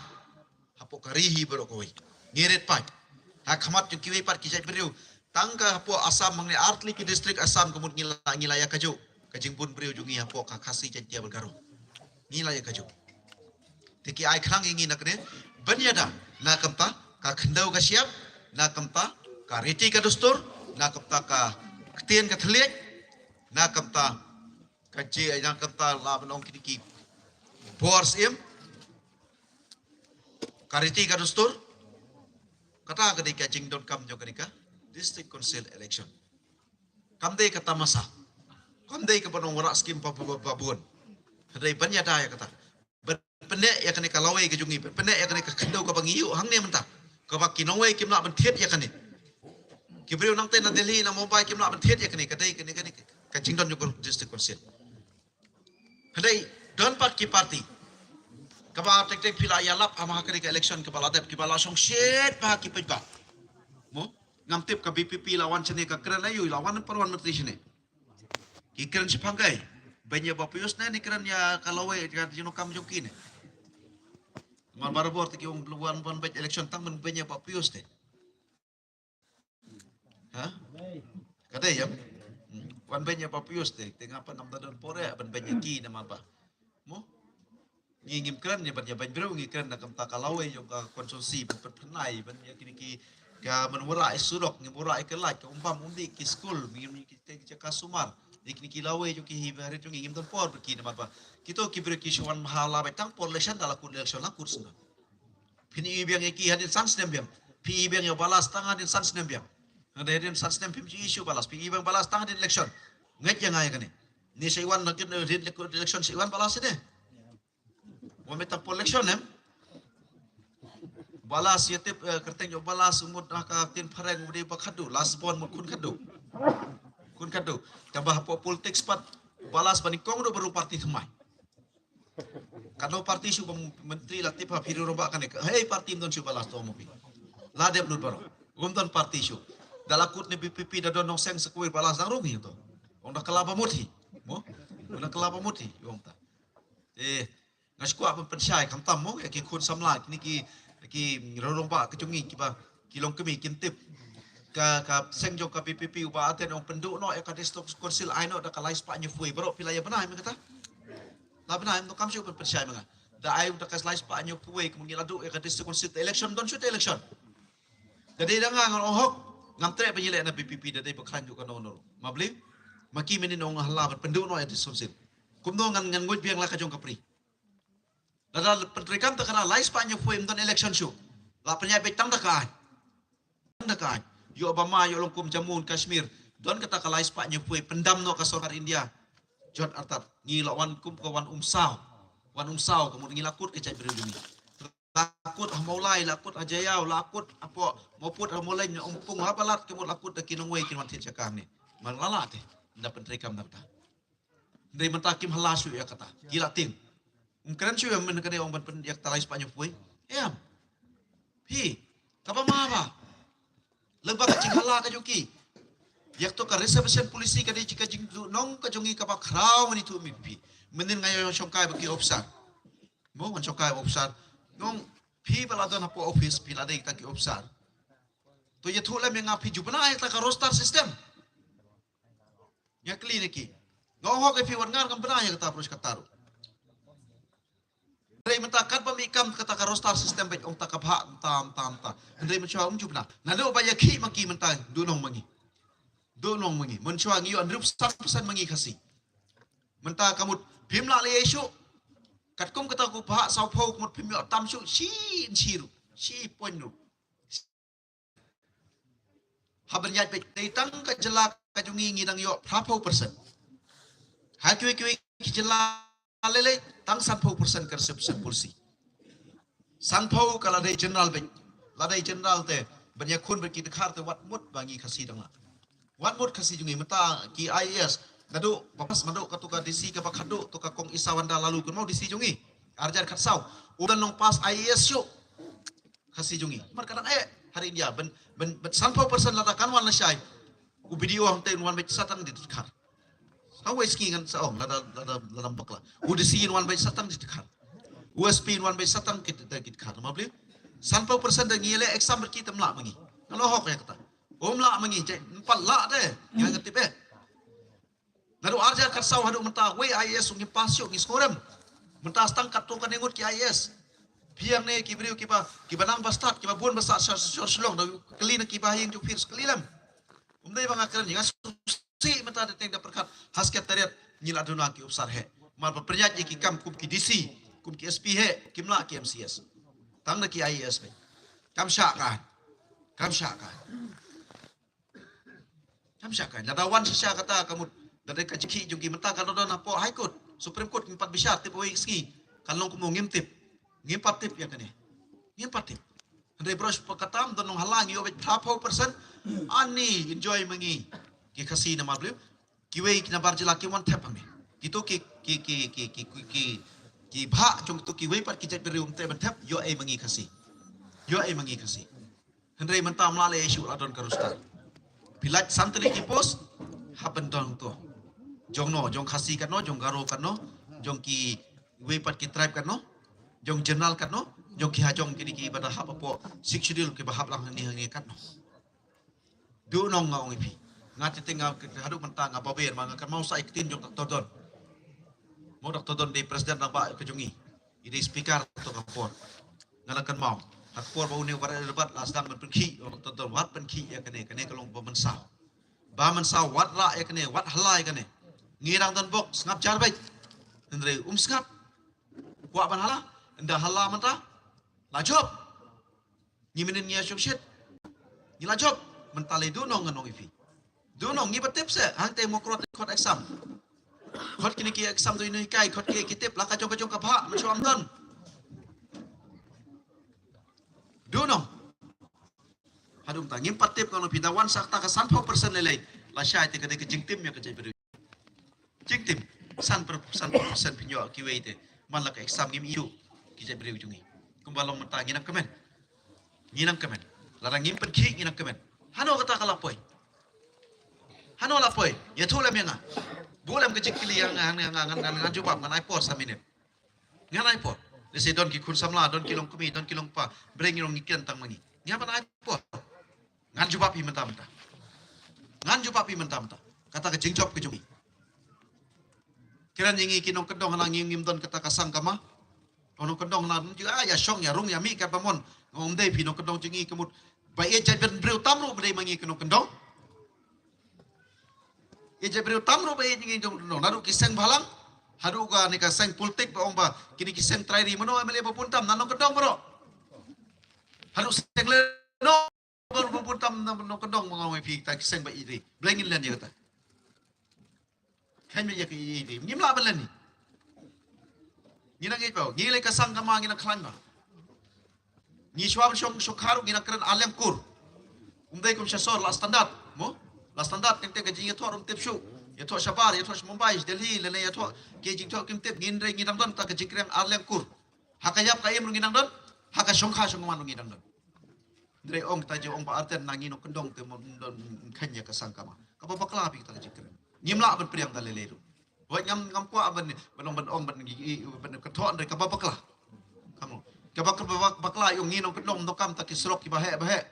Hapoh ka ri hi baroh kawei. Ngi rit paid. Ha khmat jong kiwei pat ki jaitbynriew. Tang ka hapoh Assam hangne ar tylli ki district Assam ka mut ngi la, ngi la ïa kajuh. Ka jingbun briew jong ngi hapoh ka Khasi Jaintia bad Garo. Ngi la ïa kajuh. Te ki ai khnang ïa ngi na kane. Ban ïada na ka bynta ka khyndew ka shyiap, na ka bynta ka riti ka dustur, na ka bynta ka ktien ka thylliej, na ka bynta ka je, na ka bynta la ban ong kine ki bor syiem, ka riti ka dustur. Kata ka dei ka jingdonkam jong kane ka district council election. Kam dei ka tamasa. Kam dei ka ban ong wanrah skim ba, ba, ba, ba bun. Hynrei ban ïada ïa kata. Ban pynneh ïa kane ka lawei ka jong ngi, ban pynneh ïa kane ka khyndew kaba ngi ïoh hangne mynta. Kaba ki nongwei kim lah ban thied ïa kane. Ki briew nangtei na Delhi, na Mumbai kim lah ban thied ïa kane, ka dei kane, kane ka jingdon jong ka district council. Hynrei don pat ki party kaba teng teng phi la ïalap ha ma ha kane ka election kaba la dep, kiba la shongshit bha ki paidbah. Mo, ngam tip ka VPP la wan shane ka kren aïu, la wan pyrwan myntri shane. Ki kren shaphang kai. Ban ïa ba Pius ne, ne kren ïa ka lawei ka jingdonkam jong ki ne. Mar barabor te ki ong wan, wan beit election tang ban ban ïa ba Pius te. Ha? Ka dei ïa. Hmm. Wan ban ïa ba Pius te, te nga pat ngam da don por ïa ban ban ïa ki namar ba. Mo? Ngi ngim kren ïa ban ïa ban briew, ngi kren na ka bynta ka lawei jong ka constituency ban pynpynai ban ïa kine ki, ka ban wanrah ïa surok, ngim wanrah ïa ka light, ka um bam um dih, ki skul, ngim ïa ki te ki jaka sumar. Ïa kine ki lawei jong ki hi ba rit jong ngi ngim don por bad ki namar ba kito ki briew ki shu wan ha la beit tang por election, da la kut election la kut sngewbha. Phin ïohi biang ïa ki hadien san snem biang. Phi ïohi biang ïa u Balas tang hadien san snem biang. Hadien san snem phim ju ïohi shuh u Balas. Phi ïohi biang u Balas tang hadien election. Ngeit ïa nga ïa kane. Ni sa ïwan na kin hadien election sa ïwan u Balas sini. Wan mynta por election em. U Balas ïa tip, eh, kyrteng jong u Balas u mut na ka ktien phareng u dei ba khadduh. Last born mut khun khadduh. Khun khadduh. Tangba hapoh politics pat u Balas ba nyngkong ruh ba rung party thymmai. Katno party shuh ba myntri la tip ha phi rangbah kane ka. Hei party ym don shuh u Balas to mo phi. La dep lut baroh. Um don party shuh. Da la kut ne VPP da don nongseng sa kawei u Balas dang rung hi to. Ong da kylla ba mut hi. Mo? Ong da kylla ba mut hi. Ong ta. Eh, nga shu kwah ban pynshai khamtam mo ïa ki khun samla kine ki, ki rangbah ka jong ngi kiba ki long kmie kin tip. Ka, ka seng jong ka VPP u Bah Ardent ong pynduh noh ïa ka district council ai noh da ka lai spah hynñiew phew wei, baroh phi la ïa bnai me kata. La bnai em, to kam shu pynshai me nga. Da ai da ka lai spah hynñiew phew wei, kumne ngi la duh ïa ka district council te election, don shu te election. Da dei da nga ngan ong hok, ngam treh ban ïaleh na VPP da dei ba khlaiñ duh kano kano. Ma bli, ma ki mynnin ong hala ban pynduh noh ïa district council. Kumno ngan, ngan nguid biang la ka jong ka pri. Lada pyntreikam ta ka la lai spah hynñiew phew wei ym don election shuh. La pynïaid beit tang da ka aiñ. Tang da ka aiñ. Ïoh ba ma ïoh long kum Jammu and Kashmir. Don kata ka lai spah hynñiew phew wei pyndam noh ka sorkar India. Jot artat. Ngi la wan kum ka wan umsaw. Wan umsaw ka mut ngi la kut ka jaitbynriew jong ngi. La kut ha Mawlai, la kut ha Jaïaw, la kut hapoh Mawpud, ha Mawlai, Umpung, ha Balat ka mut la kut da ki nongwei kin wan thied sha ka hangne. Mar la lah te. Ynda pyntreikam da kata. Hynrei mynta kim hala shuh ïa kata. Ki la tieng. Um kren shuh ïa mynne ka dei ong ban pyn ïa kata lai spah hynñiew phew wei. Em. Phi. Kaba ma ba. Lem ba ka jinghala ka jong ki. Ïa kata ka reservation policy ka dei ka jingduhnong ka jong ngi kaba khraw ngi tu mi phi. Mynnin nga ïa shongkai ba ki officer. Mo wan shongkai ba officer. Ngong phi ba la don hapoh office phi la dei ta ki officer. To ïathuh lem ïa nga phi ju bna ïa kata ka roster system. Nga kylli na ki. Nga ong hok ïa phi wan ngar ngam bna ïa kata approach kata ruh. Hynrei mynta katba mih kam kata ka roster system bad ong ta ka bha mynta mynta mynta. Hynrei mynshuwa um ju bna. Naduh ba ïa khih ma ki mynta duhnong ma ngi. Duhnong ma ngi. Mynshuwa ngi ïoh hynriewphew san percent ma ngi Khasi. Mynta ka mut phim lah leh ïa shuh. Katkum kata ku phah saw phew ka mut phim ïoh tam shuh shi inch ruh, shi point ruh. Haba ngi ïaid beit, dei tang ka jylla ka jong ngi ngi dang ïoh phra phew percent. Ha kiwei kiwei ki jylla lei lei tang san phew percent ka reservation policy. San phew ka la dei general beit. La dei general te ban ïakhun bad ki dkhar te wat mut ba ngi Khasi dang lah. Wat mut Khasi jong ngi mynta ki I A S. Naduh ba pass naduh katu ka D C kaba khadduh tu ka Kong Isawanda Laloo, kan mut D C jong ngi. Arjan khatsaw. U don long pass I A S shuh. Khasi jong ngi. Mar ka dang eh ha ri India ban ban ban san phew percent lada kan wan lashai. U B D O hangtei un wan beit sa tang ki dkhar. Hawei sngi ngan sa ong lada lada lada bakla. U D C un wan beit sa tang ki dkhar. U S P un wan beit sa tang ki dkhar. Ma bli. San phew percent da ngi leh exam bad ki te ym lah ma ngi. Nga la hok ïa kata. Ym lah ma ngi, jai, ym pat lah de. Nga nga tip eh. Naduh arhajar khatsaw haduh mynta wei I A S ngi pass shuh, ngi sngewrem. Mynta sa tang katto katne ngut ki I A S. Phi ïa ne ki briew kiba kiba nang ba stad, kiba bun ba sah shor shor Shillong, da kylli na kiba ha ïing jong phi ruh kylli lem. Ym dei ba nga kren, nga sngewsih mynta da teng da pyrkhat ha Secretariat ngi la duna ki ophisar heh. Mar ba pyrshah ïa ki kam kum ki D C, kum ki S P heh, kim lah ki M C S. Tang da ki I A S beit. Kam shah ka. Kam shah ka. Kam shah ka. Lada wan shisha kata ka mut. Da dei ka jingkhih jong ki mynta ka la don hapoh High Court, Supreme Court, ngim pat bishar, tip wei sngi. Kan long kumno ngim tip. Ngim pat tip ïa kane. Ngim pat tip. Hynrei baroh shi katta ym don nonghala, ngi ïoh beit phra phew percent. Ani enjoy ma ngi. Ki Khasi namar balei? Kiwei ki nabar jylla kim wan thep hangne. Kitu ki ki ki ki ki ki ki ki bhah jong kitu kiwei pat ki jaitbynriew ym treh ban thep, ïoh ei ma ngi Khasi. Ïoh ei ma ngi Khasi. Hynrei mynta ym lah leh issue, la don ka roster. Phi lait san tylli ki post, hap ban don to. Jong no, jong Khasi katno, jong Garo katno, jong kiwei pat ki tribe katno, jong general katno, jong ki hajong kine kiba da hap hapoh Sixth Schedule kiba hap lang hangne hangne katno. Duh nong nga ong ïa phi. Nga te te nga haduh mynta nga baber, ma nga kynmaw sa i ktien jong Doctor Don. Mo Doctor Don dei president rangbah ka jong ngi. I dei speaker to ka por. Nga la kynmaw. Ha ka por ba une u Bah Rabat la sdang ban pynkhih, ong Doctor Don, wat pynkhih ïa kane, kane ka long ba mynsaw. Ba mynsaw, wat rah ïa kane, wat hala ïa kane. Ngi dang don bok, sngap jar beit. Hynrei um sngap. Kwah ban hala, ynda hala mynta la jop. Ngi mynnin ngi ïa shongshit. Ngi la jop. Mynta lei duh nong ngan ong ïa phi. Duh nong, ngi ba tip se hangtei Mawkyrwat khot exam. Khot kine ki exam dei nonghikai, khot ki ki tip la ka jong ka jong ka bhah, mynshuwa ym don. Duh nong. Haduh mynta ngim pat tip, ngan ong ïa phi, da wan sa kata ka san phew percent lei lei. Lashai te ka dei ka jingtim ïa ka jaitbynriew. Jingtim, san per, san percent pynïoh kiwei te. Man la ka exam ngim ïoh ki jaitbynriew jong ngi. Kumba long mynta ngi nang kmen. Ngi nang kmen. Lada ngim pynkhih ngi nang kmen. Hano kata ka la poi? Hano la poi? Ïathuh lem ïa nga. Buh lem ka jingkylli ïa nga, nga, nga, nga, nga, ngan jubab, ngan ai por sa minit. Ngan ai por. Lehse don ki khun samla, don ki longkmie, don ki longkpa. Briew ngi long ngi kren tang ma ngi. Ngi hap ban ai por. Ngan jubab ïa mynta mynta. Ngan jubab ïa mynta mynta. Kata ka jingjop ka jong ngi. Kren ïa ngi ki nongkyndong, hana ngi ngim don kata ka sang kama. Nongkyndong hana ju, ah, ïa shong ïa rung ïa mih katba mon. Nga ong ym dei phi, nongkyndong jong ngi ka mut ba ïeit jaitbynriew tam ruh ba dei ma ngi ki nongkyndong. Ïeit jaitbynriew tam ruh ba ïeit ngi ki nongkyndong. Naduh ki seng bhalang haduh kane ka seng politik ba ong ba kine ki seng trai ri, mano M L A ba bun tam, na nongkyndong baroh. Haduh seng lehnoh ba bun tam, na nongkyndong, ma nga ong ïa phi, ta ki seng ba ïeit ri. Balei ngin len ïa kata? Khlaiñ beit ïa ka ïeit ri. Ngim lah ban len. Ngi nang ïeit ba ngi lei ka sang kama ngi nang khlaiñ ba. Ngi shuwa ban shong shongkha ruh ngi nang kren arliang kur. Ym dei kum sha sor, la standard mo. La standard, teng teng ka jingïathoh ruh ym tip shuh. Ïathoh shabar, ïathoh sha Mumbai, sha Delhi, lane ïathoh ki jingthoh kim tip, ngi hynrei ngi dang don kata ka jingkren arliang kur. Ha ka ïap ka im ruh ngi dang don. Ha ka shongkha shongman ruh ngi dang don. Hynrei ong kata jong ong ba arten na ngi nongkyndong te mo, don kheiñ ïa ka sang kama. Kaba bakla phi kata ka jingkren. Ngim lah ban pdiang da lei lei ruh. Hooid ngam, ngam kwah ban, ban ong, ban ong, ban, i, i, ban kynthoh hynrei kaba bakla. Kamo. Kaba, kaba bak-, bakla ïa ngi nongkyndong, nongkam ta ki surok kiba heh ba heh.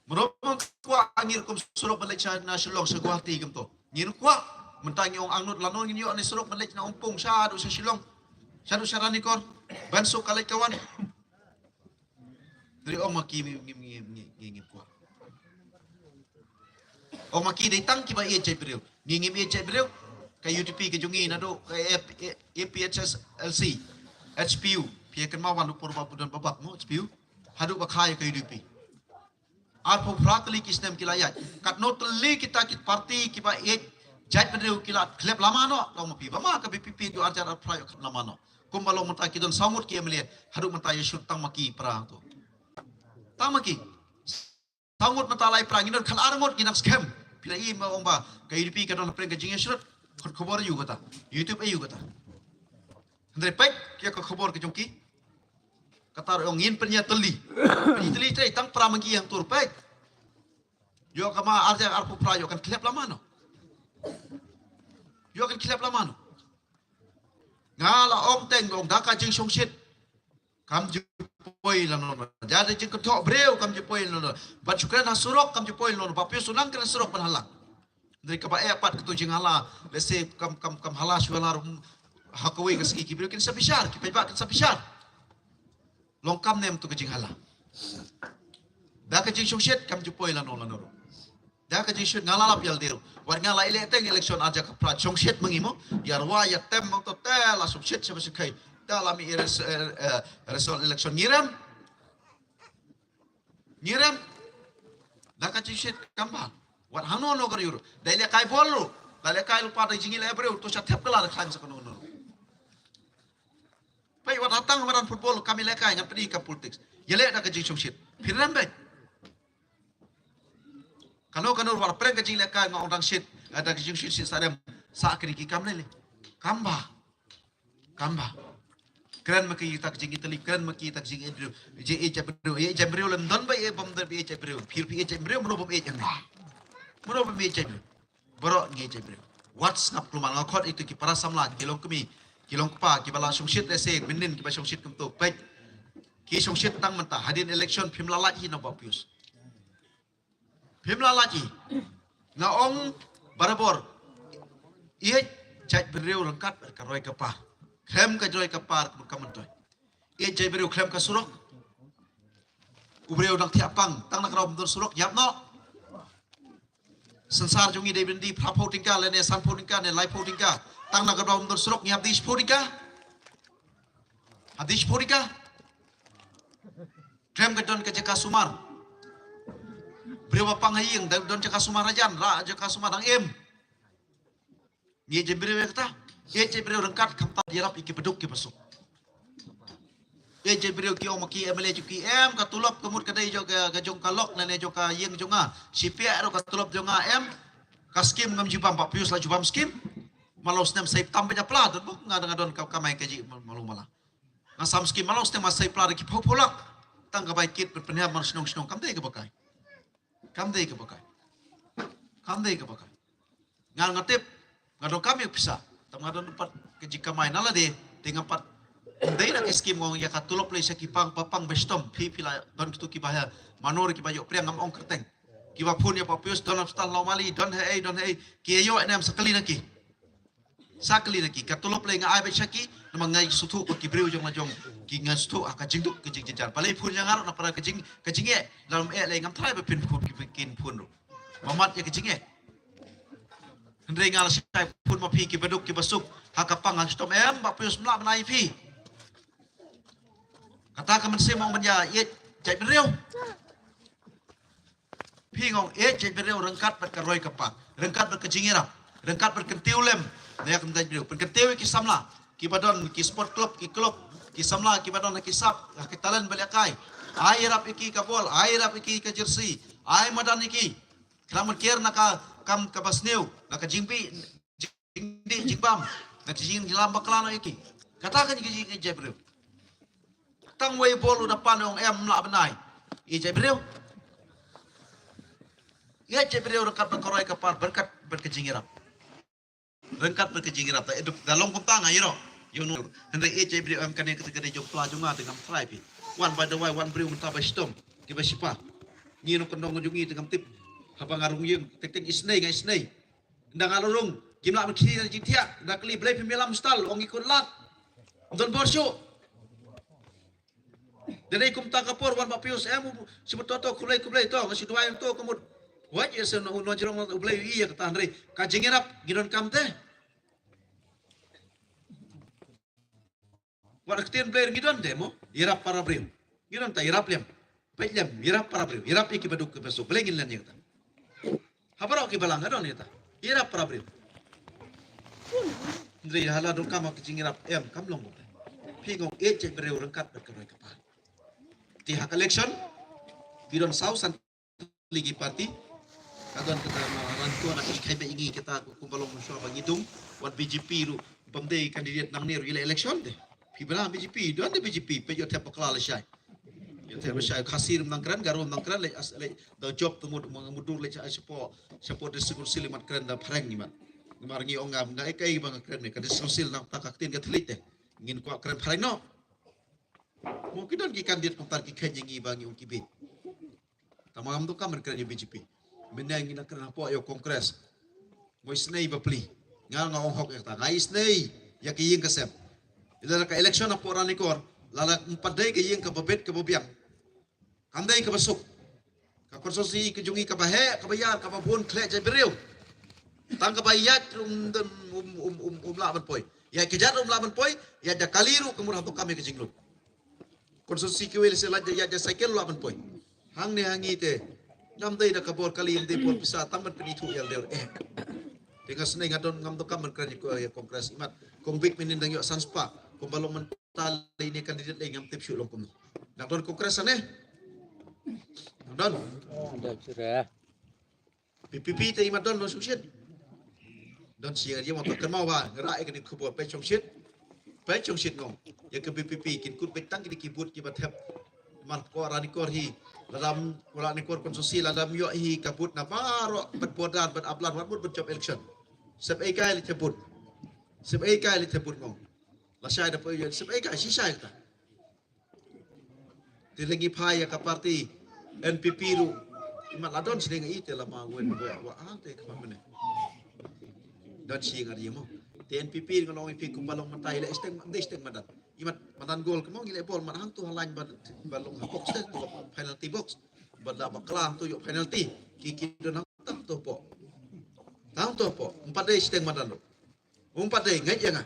Mano ban kwah ngi rukom surok ban leit sha na Shillong, sha Guwahati kumto. Ngin kwah, mynta ngi ong angnud, lano ngin ïoh ne surok ban leit na Umpung shaduh sha Shillong. Shaduh sha Ranikor. Ban suk ka leit ka wan. Hynrei ong ma ki ngim, ngim, ngim, ngim, ngim, ngim kwah. Ong ma ki dei tang kiba ïeit jaitbynriew. Ngi ngim ïeit jaitbynriew. ka U D P ka jong ngi naduh ka A P, A P H L C, H P U. Phi ïa kynmaw wan u por ba u don ba bak mo H P U. Haduh ba kha ïa ka U D P. Arphew phra tylli ki snem ki la ïaid. Katno tylli kita ki party kiba ïeit jaitbynriew ki la khlep lama noh, long ma phi. Ba ma ka V P P haduh arhajar arphew phra ïoh khlep lama noh. Kumba long mynta ki don saw ngut ki M L A, haduh mynta ïa shu tang ma ki para to. Tang ma ki. Saw ngut mynta lai pra, ngi don khatar ngut ngi nang skhem. Phi la i ma ong ba ka U D P ka don hapdeng ka jingïasyrut. Khot khubor aïu kata, YouTube aïu kata. Hynrei peit ïa ka khubor ka jong ki. Kata ruh ong ngin pynïatylli. Pynïatylli te tang pra ma ngi hangto peit. Ïoh kama arhajar arphew phra ïoh kan khlep lama noh. Ïoh kan khlep lama noh. Nga la ong teng ong da ka jingshongshit. Kam ju poi lano lano. Jada jingkynthoh briew kam ju poi lano lano. Ban shu kren ha surok kam ju poi lano lano. Ba phi shu nang kren surok ban halang. Hynrei kaba eh pat kato jinghala. Lehse kam, kam, kam hala shu hala ruh. Ha kawei ka sngi ki briew kin sa bishar, ki paidbah kin sa bishar. Long kam ne em to ka jinghala. Da ka jingshongshit kam ju poi lano lano ruh. Da ka jingshit nga la lap ïa lade ruh. Wat nga la ïaleh teng election arhajar khatphra shongshit ma ngi mo. Ïa rwai ïa tem mo to te la shongshit shaba shongshit. Te la mih res-, eh, eh, result election ngi rem. Ngi rem. Da ka jingshit kam bha. Wat hangno no ka ïur. Da ïalehkai bol ruh. Da ïalehkai lypa da jingïaleh briew to sha thep kylla da khlaiñ sa kano kano ruh. Peit wat ha tang madan football kam ïalehkai ngan pyni kam politics. Ïaleh da ka jingshongshit. Phi rem beit. Kano kano ruh wat pyrshang ka jinglehkai nga ong dang shit, eh, da ka jingshit shit sa rem, sa kri ki kam lei lei. Kam bha. Kam bha. Kren ma ki ta ka jingïatylli, kren ma ki ta ka jingïeit briew, jingïeit jaitbynriew, ïeit jaitbynriew lem don ba ïeit bym don ba ïeit jaitbynriew, phi phi ïeit jaitbynriew, mano bym ïeit jaitbynriew. Mano bym ïeit jaitbynriew. Baroh ngi ïeit jaitbynriew. Wat sngap kulmar nga khot ïa ki para samla, ki long kmie, ki long kpa, kiba la shongshit lehse mynnin, kiba shongshit kumto, peit. Ki shongshit tang mynta, hadien election phim la lait hi na Bah Pius. Phim la lait hi. Nga ong barabor. Ïeit jaitbynriew ryngkat ka roi ka par. Khlem ka roi ka par ka myntoi. Ïeit jaitbynriew khlem ka surok. U briew dang thiah pang, tang na ka daw bym don surok, ïap noh. Synsar jong ngi dei bynta phra phew tyngka lane san phew tyngka ne lai phew tyngka. Tang na ka daw bym don surok, ngi ïap dei shi phew tyngka. Ha dei shi phew tyngka. Khlem ka don ka jaka sumar. Briew ba pang ha ïing, don jaka sumar hajan, la jaka sumar dang im. Ngi ïeit jaitbynriew ïa kata. Ïeit jaitbynriew ryngkat khamtam ïarap ïa ki baduk ki basuk. Ïeit jaitbynriew ki ong ma ki M L A jong ki em, ka tulop ka mut ka dei jong ka, ka jong ka lok lane jong ka ïing jong nga. Shi phew ruh ka tulop jong nga em. Ka skim ngam ju bam, Bah Pius la ju bam skim. Malong snem sai tam ba ja pla don bok nga, nga don ka kamai ka ji malong mala. Nga sam skim malong snem ma sai pla da ki phew phew lak. Tang ka bai kit pynpynhiar man shnong shnong kam dei kaba kai. Kam dei kaba kai. Kam dei kaba kai. Nga nga tip nga donkam ïa pisa. Tam nga don pat ka jingkamai na lade. Te nga pat dei na ka skim ngong ïa ka tulop lei sha ki pang ba pang ba shitom. Phi phi la don kitu kiba ha. Mano ruh kiba ïoh priang ngam ong kyrteng. Kiba phone ïa Bah Pius don hospital Lawmali, don ha ei, don ha ei. Ki ïoh ne em sa kali na ki. Sa kali na ki, ka tulop lei nga ai beit sha ki, namar nga sngewthuh ba ki briew jong la jong, ki nga sngewthuh ha ka jingduk ka jingjynjar. Balei phone ïa nga ruh na para ka jing, ka jingeh, lada ym eh lei ngam tharai ba phin phone ki, kin phone ruh. Ba mad ïa ka jingeh. Hynrei nga la shai phone ma phi ki baduk ki basuk, ha ka pang ha shitom em, Bah Pius ym lah ban ai phi. Kata ka mynsiem ong ban ïa ïeit jaitbynriew. Phi ngong ïeit jaitbynriew ryngkat bad ka roi ka par, ryngkat bad ka jingïarap, ryngkat bad kyntiew lem. Na ïa ka jaitbynriew pynkyntiew ïa ki samla kiba don ki sport club, ki club, ki samla kiba don ha ki sap, ha ki talent ba lehkai. Ai ïarap ïa ki ka bol, ai ïarap ïa ki ka jersey, ai madan ïa ki. Khlem ban kiar na ka kam kaba sniew, na ka jingbih, jingdih jingbam, na ka jinglam bakla na ïa ki. Kata ka jingïeit jaitbynriew. Tang wei bol u da pan ong em lah ban ai. Ïeit jaitbynriew. Ïeit jaitbynriew ryngkat bad ka roi ka par, ryngkat bad ka jingïarap. Ryngkat bad ka jingïarap. Da, da long kumta nga ïaroh. Ïa uno. Hynrei ïeit jaitbynriew em kane kata ka dei jong pla jong nga te ngam tharai phi. Wan ba dawai wan briew mynta ba shitom. Kiba shipa. Ngi nongkyndong jong ngi te ngam tip. Haba nga rung ïing teng teng isnei nga isnei. Ynda nga la rung, kim lah ban khie na jingthiah, ynda kylli balei phim ïalam hospital, ong ngi kut lad. Don bor shuh. Da dei kumta ka por wan Bah Pius em, u, shi mut to to khublei khublei to, nga shu duwai to ka mut. Wat ïa se no, no jrong u Blei ïa kata hynrei ka jingïarap ngi donkam te. Wat ktien Blei ngi don te mo, ïarap para briew. Ngi don ta ïarap lem. Peit lem, ïarap para briew, ïarap ïa kiba duk kiba suk, Blei ngin len ïa kata. Ha baroh ki balang ka don ïa kata. Ïarap para briew. Hynrei ha la donkam ka jingïarap em kam long. Phi ngong eh jait briew ryngkat bad ka roi ka par. Te ha ka election phi don saw san tylli ki party. Ka don kata ma ran ko na ki kai ba ngi kata kumba long shuwa ba ngi dung. Wat B J P ruh bym dei candidate nangne ruh ïa la election te. Phi bna B J P, don de B J P, peit ïoh thep bakla lashai. Ïoh thep lashai, Khasi ruh nang kren, Garo nang kren, leh as leh da jop tu mut mut dur leh shapoh shapoh district council imat kren da phareng imat. Namar ngi ong ngam nga ei kaei ba nga kren ne ka district council nang ta ka ktien ka thylliej te. Ngin kwah kren phareng noh. Mo ki don ki candidate kumta ki khein ïa ngi ba ngi ong ki bit. Tang ba ngam donkam ban kren ïa B J P. Mynne ngi nang kren hapoh ïa Congress. Nga isynei bapli. Nga nga ong hok ïa kata. Nga isynei ïa ka ïing ka sem. Ïa la ka election hapoh Ranikor. La la ym pat dei ka ïing kaba bit kaba biang. Kam dei kaba suk. Ka constituency ka jong ngi kaba heh, kaba ïar, kaba bun khleh jait briew. Tang kaba ïaid ruh um, um, um, um, um lah ban poi. Ïaid ka jait ruh um lah ban poi, ïaid da kali ruh ka mut ha donkam ïa ka jinglut. Constituency kiwei lehse lait da ïaid da cycle lah ban poi. Hangne ha ngi te. Ngam dei da ka bor kali, ym dei bor pisa, tang ban pynithuh ïa lade ruh eh. Te nga snei nga don ngam donkam ban kren ïa ko ïa Congress imat. Kong Bik mynnin dang ïoh san spah. Kumba long mynta lei ne candidate lei ngam tip shuh long kumno. Nang don Congress ane. Nang don. Don shuh re. P P P te imat don long shongshit. Don shi ngan ïa wan ta kynmaw ba nga rah ïa kane ka khubor peit shongshit. Peit shongshit ngong. Ïa ka P P P kin kut beit tang kine ki booth kiba thep. Mar ko Ranikor hi. Lada ym ko Ranikor constituency lada ym ïoh hi ka booth na baroh bad border bad Upland wat booth bad jop election. Sep ei kai leit thep booth. Sep ei kai leit thep booth ngong. Lashai da poi ïoh sep ei kai shi shai kata. Te lyngi phai ïa ka party N P P ruh. Imat la don shnong ïa i te lama wen wa wa ang te khmat mynne. Don shi ngar ïa mo. Te N P P nga long i phi kumba long mynta i leh steng de steng madan. Imat madan gol kamo ngi leh bol mat hangtu ha line ba ba long ha box te tu penalty box. Ba da bakla hangtu ïoh penalty. Ki ki don hangtu po. Hangtu po. Ym pat de steng madan ruh. Um pat dei ngeit ïa nga.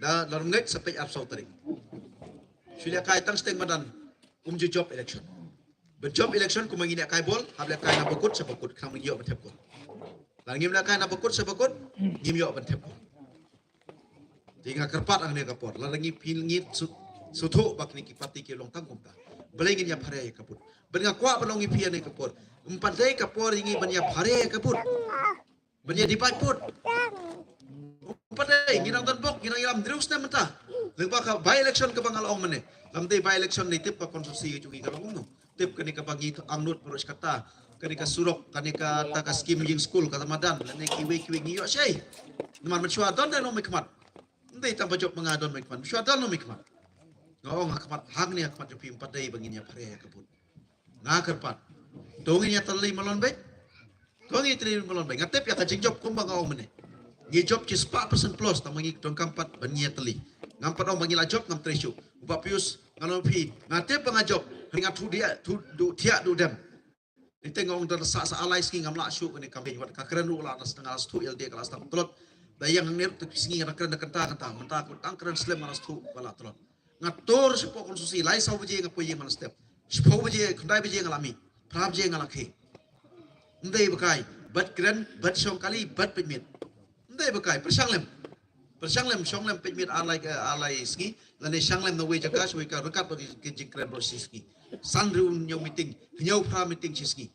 Da la ngeit sa peit arphew saw tarik. Shu leh kai tang steng madan um ju jop election. Ban jop election kumba ngi leh kai bol, hap leh kai na bakut sa bakut khnang ngi ïoh ban thep bol. La ngim leh kai na bakut sa bakut ngim ïoh ban thep bol. Te nga kyrpad hangne ka por la ngi phi ngi suthuh ba kine ki party ki long tang kumta. Balei ngin ïa pharia ïa ka booth. Ban nga kwah ban ong ïa phi hangne ka por. Um pat dei ka por ïa ngi ban ïa pharia ïa ka booth. Ban ïa divide vote. Ym pat dei ngi nang don bok ngi nang ïalam hynriew snem mynta. Lyngba ka by election kaba nga la ong mynne. Lam dei by election ne tip ka constituency ka jong ngi ka long kumno. Tip kane kaba ngi angnud baroh shi katta. Kane ka surok kane kata ka scheme ïing skul kata madan lane kiwei kiwei ngi ïoh shei. Namar mynshuwa don dei nongmihkhmat. Ym dei tang ba jop ma nga don mihkhmat. Mynshuwa don nongmihkhmat. Nga ong ha khmat hangne ha khmat jong phi ym pat dei ba ngin ïa pharia ïa ka booth. Nga kyrpad. To ngin ïa tylli malon beit. To ngin ïa tylli malon beit. Nga tip ïa ka jingjop kumba nga ong mynne. Ngi jop shispah percent plus tang ma ngi donkam pat ban ngi ïa tylli. Ngam pat ong ba ngi la jop ngam trei shuh. U Bah Pius nga long phi nga tip ba nga jop. Nga thu dia thu du thiah du dem. Ngi te nga ong da sa sa alai sngi ngam lah shuh kane campaign wat ka kren ruh la da sa nga la shu ïa lade ka la stang tlot. Da ïa ngi ruh te sngi nga kren da kynta kynta mynta ko tang kren slem nga la shu ba la tlot. Nga tur shapoh constituency lai saw baje nga poi ïing man step. Shiphew baje khyndai baje nga la mih. Phra baje nga la khie. Ym dei ba kai bad kren bad shong kali bad pynmit. Ym dei ba kai pyrshang lem. Pyrshang lem shong lem pynmit ar lai ar lai sngi lane shang lem na wei jaka shwei ka ryngkat bad ki jingkren bad shi sngi. San hynriew hynñiew meeting hynñiew phra meeting shi sngi.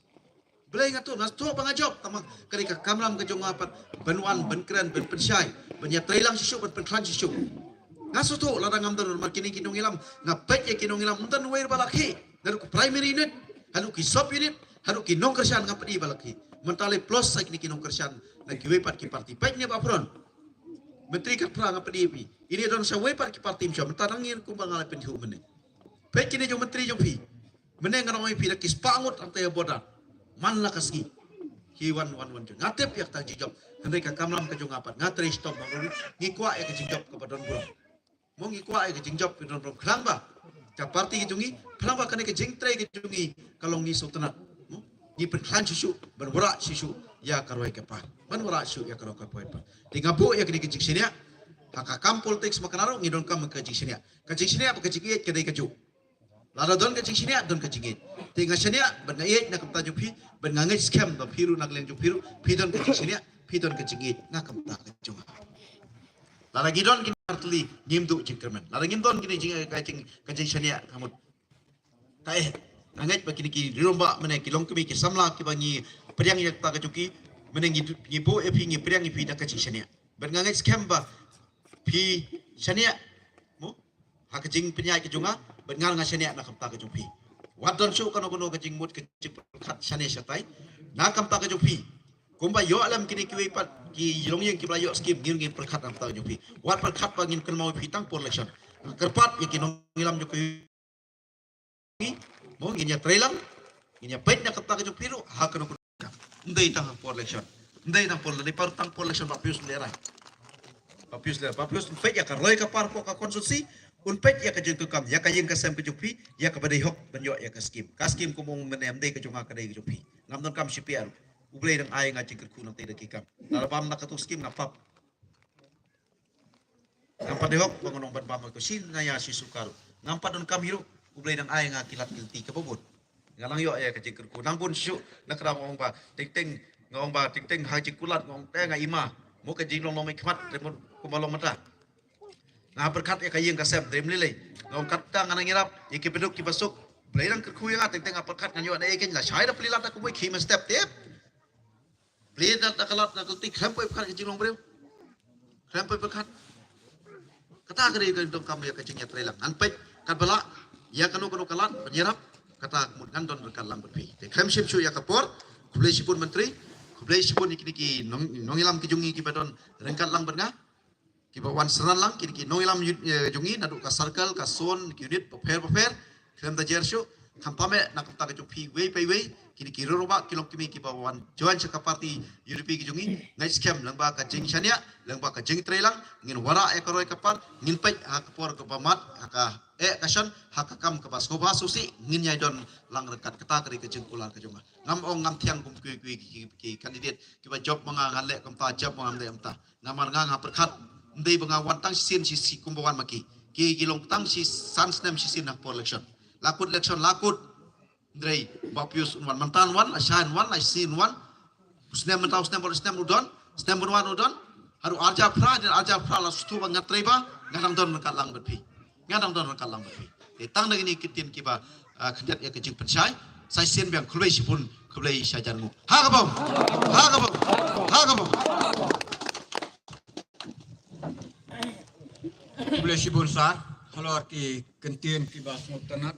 Balei nga tuh nga tuh ba nga jop tang ma kane ka kamram ka jong nga pat ban wan ban kren ban pynshai ban ïa trei lang shisha ban pynkhlaiñ shisha. Nga shu tuh lada ngam don mar kine ki nongïalam nga peit ïa ki nongïalam ym don wei ba la khie. Naduh ki primary unit haduh ki sub unit haduh ki nongkyrshan nga peit ba la khie. Mynta lei plus sa kine ki nongkyrshan na kiwei pat ki party peit ne ba pron. Menteri ka phra nga peit ïa phi. Ine don sa wei pat ki party ym shong mynta dang ïa kumba nga la pynthuh mynne. Peit kine jong menteri jong phi. Mynne nga ong ïa phi da ki spah ngut hangta ïa border. Man la ka sngi. Ki wan wan wan jong. Nga tip ïa ka tang jingjop. Hynrei ka kamram ka jong nga pat nga trei shitom ba ngi kwah ïa ka jingjop kaba don burom. Mo ngi kwah ïa ka jingjop ka don burom khnang ba ka party ka jong ngi khnang ba kane ka jingtrei ka jong ngi ka long ngi sngewtynnat. Mo ngi pynkhlaiñ shisha ban wanrah shisha ïa ka roi ka par. Ban wanrah shisha ïa ka roi ka par. Te nga buh ïa kane ka jingshaniah. Ha ka kam politics ma ka na ruh ngi donkam ka jingshaniah. Ka jingshaniah bad ka jingïeit ka dei kajuh. Lada don ka jingshaniah, don ka jingïeit. Te nga shaniah bad nga ïeit na ka bynta jong phi, bad nga ngeit skhem ba phi ruh na ka liang jong phi ruh phi don ka jingshaniah, phi don ka jingïeit na ka bynta ka jong nga. Lada ngi don kine ki artylli, ngim duh jingkyrmen. Lada ngim don kine jing, ka jing, ka jingshaniah ka mut. Kaei, nga ngeit ba kine ki rangbah mynne, ki longkmie, ki samla kiba ngi pdiang ïa kata ka jong ki, mynne ngi, ngi buh ïa phi, ngi pdiang ïa phi da ka jingshaniah. Bad nga ngeit skhem ba phi shaniah, mo, ha ka jingpynïaid ka jong nga, bad nga, nga shaniah na ka bynta ka jong phi. Wat don shuh kano kano ka jingmut ka jingpyrkhat shane shatai na ka bynta ka jong phi. Kumba ïoh lem kine kiwei pat ki longïing kiba la ïoh skim, ngin, ngin pyrkhat na ka bynta ka jong phi. Wat pyrkhat ba ngin kynmaw ïa phi tang por election. Kyrpad ïa ki nongïalam jong phi. Mo, ngin ïa trei lang, ngin ïa peit na ka bynta ka jong phi ruh ha kano kano. Ym dei tang por election. Ym dei tang por, lane par tang por election ba phi shu lehrain. Ba phi shu lehrain, ba phi shu peit ïa ka roi ka par hapoh ka constituency, un peit ïa ka jingdonkam, ïa ka ïing ka sem ka jong phi, ïa kaba dei hok ban ïoh ïa ka skim. Ka skim kumno mynne, ym dei ka jong nga, ka dei ka jong phi. Ngam donkam shu peit ruh. U Blei dang ai nga jingkyrkhu nangta da ki kam. Lada bam na kato skim nga pap. Ngam pat dei hok ba ngan ong ban bam ko shin na ïa shi sukar. Ngam pat donkam hi ruh, U Blei dang ai nga ki lad ki lynti kaba bun. Nga nang ïoh ïa ka jingkyrkhu nang bun shuh. Na kata nga ong ba teng teng, nga ong ba teng teng ha jingkulat nga ong te nga i ma. Mo, ka jinglong long mei khmat te mo kumba long mynta. Nga pyrkhat ïa ka ïing ka sem te ym lei lei. Nga ong kata nga nang ïarap ïa ki baduk ki basuk. Blei nang kyrkhu ïa nga, teng teng nga pyrkhat ngan ïoh na ïa kein, la shai da pli lad da kumwei khie mynstep tip. Blei da ka lad da ka lynti, khlem poi pyrkhat ka jinglong briew. Khlem poi pyrkhat. Kata ka dei ka donkam ïa ka jingïatreilang. Ngan peit katba lah ïa kano kano ka lad ban ïarap. Kata ka mut ngan don ryngkat lang bad phi. Te khlem shim shuh ïa ka por. Khublei shibun Myntri. Khublei shibun ïa kine ki nong, nongïalam ki jong ngi kiba don ryngkat lang bad nga, kiba wan synran lang, kine ki nongïalam yu-, eh, jong ngi naduh ka circle, ka zone, ki unit bapher bapher. Khlem da jer shuh, khamtam eh na ka bynta ka jong phi iwei pa iwei, kine ki rangbah, ki longkmie kiba wan join sha ka party U D P ki jong ngi. Nga ngeit skhem lyngba ka jingshaniah, lyngba ka jingtreilang, ngin wanrah ïa ka roi ka par, ngin peit ha ka por kaba mad, ha ka eh ka shon, ha ka kam kaba sngewbha sngewsih, ngin ïai don lang ryngkat. Kata ka dei ka jingkular ka jong nga. Ngam ong ngam thiang kum kiwei kiwei ki, ki, ki candidate kiba jop ma nga ngan leh kumta, jop ma nga ngan leh kumta. Namar nga nga pyrkhat, ym dei ba nga wan tang shisien shi, shi kumba wan ma ki. Ki, ki long tang shi san snem shisien ha por election. La kut election, la kut. Ym dei ba phi shu wan mynta, wan la shai, wan la shisien, wan. U snem mynta, u snem bad u snem u don, u snem ban wan u don. Haduh arhajar phra, dei arhajar phra la shu tu ba nga trei ba, nga dang don ryngkat lang bad phi. Nga dang don ryngkat lang bad phi. Te tang da kine ki ktien kiba, ah, khyndiat ïa ka jingpynshai. Sa shisien biang, khublei shibun, khublei shihajar nguh. Ha ka bom. Ha ka bom. Ha ka bom. Khublei shibun sir. Halor ki kyntien kiba sngewtynnat.